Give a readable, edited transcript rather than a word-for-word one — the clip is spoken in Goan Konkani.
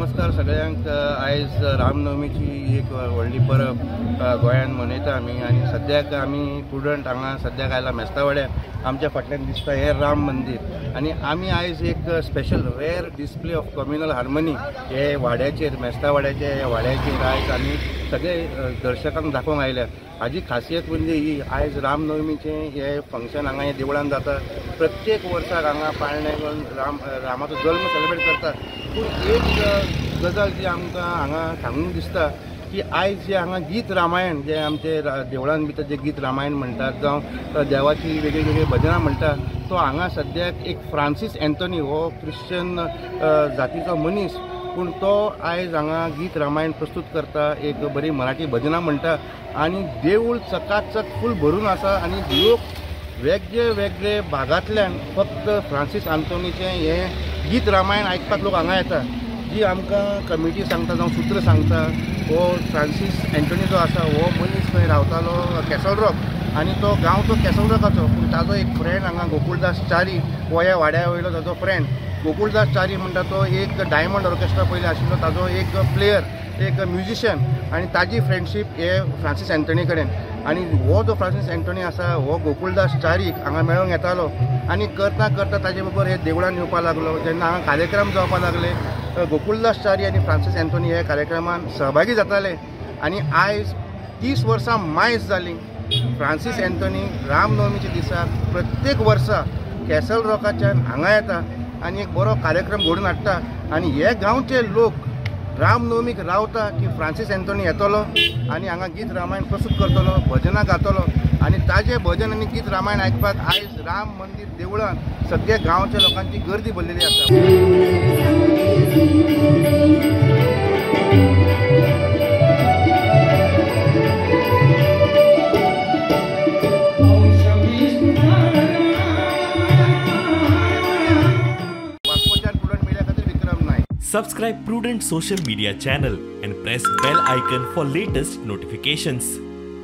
नमस्कार सगळ्यांक. आयज रामनवमीची एक व्हडली परब गोंयांत मनयता आमी आनी सद्याक आमी प्रुडंट हांगा सद्याक आयला मेस्तावाड्या. आमच्या फाटल्यान दिसता हें राम मंदीर आनी आमी आयज एक special rare display of communal harmony हे वाड्याचेर, मेस्तावाड्याच्या ह्या वाड्याचेर आयज आमी सगळे दर्शकांक दाखोवंक आयल्या. हाजी खासियत म्हणजे ही आयज रामनवमीचें हें फंक्शन हांगा हे देवळान जाता. प्रत्येक वर्साक हांगा पाळणे रामाचो जल्म सेलिब्रेट करता. पूण एक गजाल जी आमकां हांगा सांगूंक दिसता की आयज जे हांगा गीत रामायण जे आमचे देवळान भितर जे गीत रामायण म्हणटात जावं देवाची वेगळी वेगळी भजनां म्हणटात, तो हांगा सद्याक एक फ्रांसीस एंथोनी हो क्रिश्चन जातीचो मनीस, पूण तो आयज हांगा गीत रामायण प्रस्तूत करता, एक बरी मराठी भजनां म्हणटा आनी देवूळ चकाचक फूल भरून आसा आनी लोक वेगळे वेगळे भागांतल्यान फक्त फ्रांसीस आंतोनीचें हें गीत रामायण आयकपाक लोक हांगा येता. जी आमकां कमिटी सांगता जावं सूत्र सांगता, हो फ्रांसीस एंटोनी जो आसा हो मनीस खंय रावतालो कॅसल रॉक आनी तो गांव तो कॅसल रॉकाचो, पूण ताजो एक फ्रेंड हांगा गोकुळदास च्यारी हो ह्या वाड्या वयलो ताजो फ्रेंड गोकुळदास च्यारी म्हणटा तो एक डायमंड ऑर्केस्ट्रा पयलीं आशिल्लो ताजो एक प्लेयर, एक म्युजिशियन आनी ताजी फ्रेंडशीप हे फ्रांसीस एंटोनी कडेन. आनी हो जो फ्रांसीस एंटोनी आसा हो गोकुळदास च्यारीक हांगा मेळोंक येतालो आनी करता करता ताजे बरोबर हे देवळान येवपाक लागलो. जेन्ना हांगा कार्यक्रम जावपाक लागले गोकुळदास च्यारी आनी फ्रांसीस एंटोनी हे कार्यक्रमान सहभागी जाताले आनी आयज 30 वर्सां मायज जालीं फ्रांसीस एंटोनी रामनवमीच्या दिसा प्रत्येक वर्सा कॅसल रॉकाच्यान हांगा येता आनी एक बरो कार्यक्रम घडोवन हाडटा आनी हे गांवचे लोक रामनवमीक रावता की फ्रांसीस एंटोनी येतलो आनी हांगा गीत रामायण प्रस्तूत करतलो, भजनां गातलो आनी ताजें भजन आनी गीत रामायण आयकपाक आयज राम मंदीर देवळान सगळे गांवच्या लोकांची गर्दी भरलेली आसा. Subscribe Prudent Social Media channel and press bell icon for latest notifications.